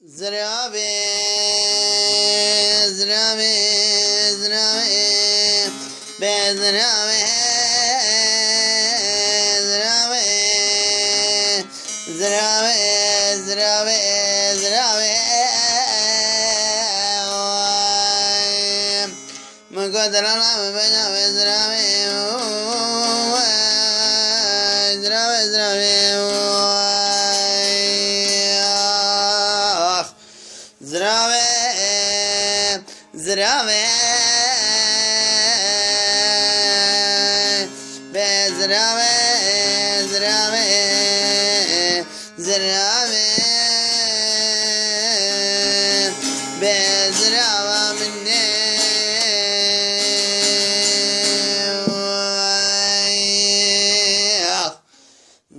زراوێ زراوێ زراوێ بێ زراوێ زراوێ زراوێ زراوێ زراوێ مقدر الله زراوێ زراوێ زراوێ زراوێ زراوێ بێ زراوێ زراوێ زراوێ بێ زراوە منێ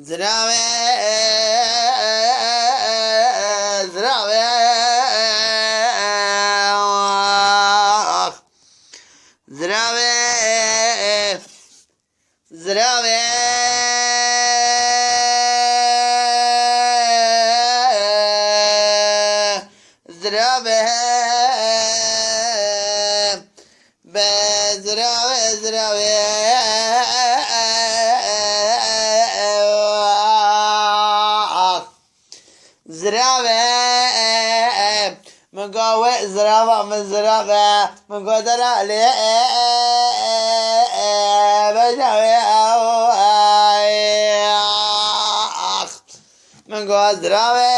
زراوێ زراوێ زراوێ زراوێ زراوێ بێ زراوێ زراوێ زراوێ من قوي زراوة من زراوة من قدر عليه بجاوي من قوي زراوة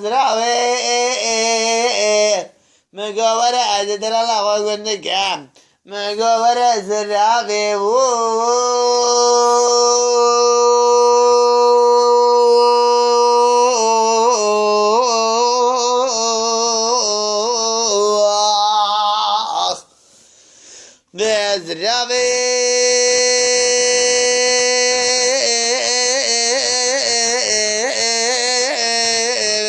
زراوة من قوي عزت الله وقلنا من قوي زراوة بزراوي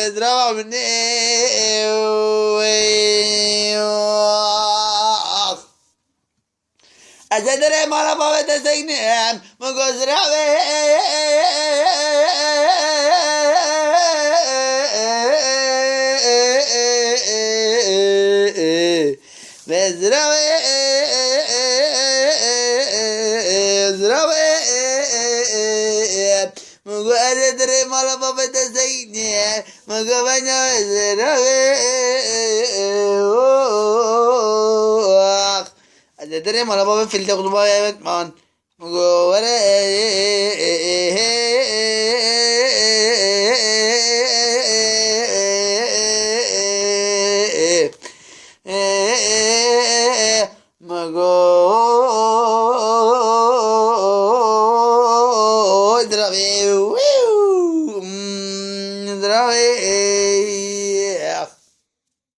بزراوة مني أزدري مالا بابا تسجنم مقزراوي بزراوي زراوي مقو أزدري مالا بابا تسجنم مقو بنا زراوي أزدري مالا بابا في التقلبة يا بتمان مقو ورا مقو زراوي زراوي.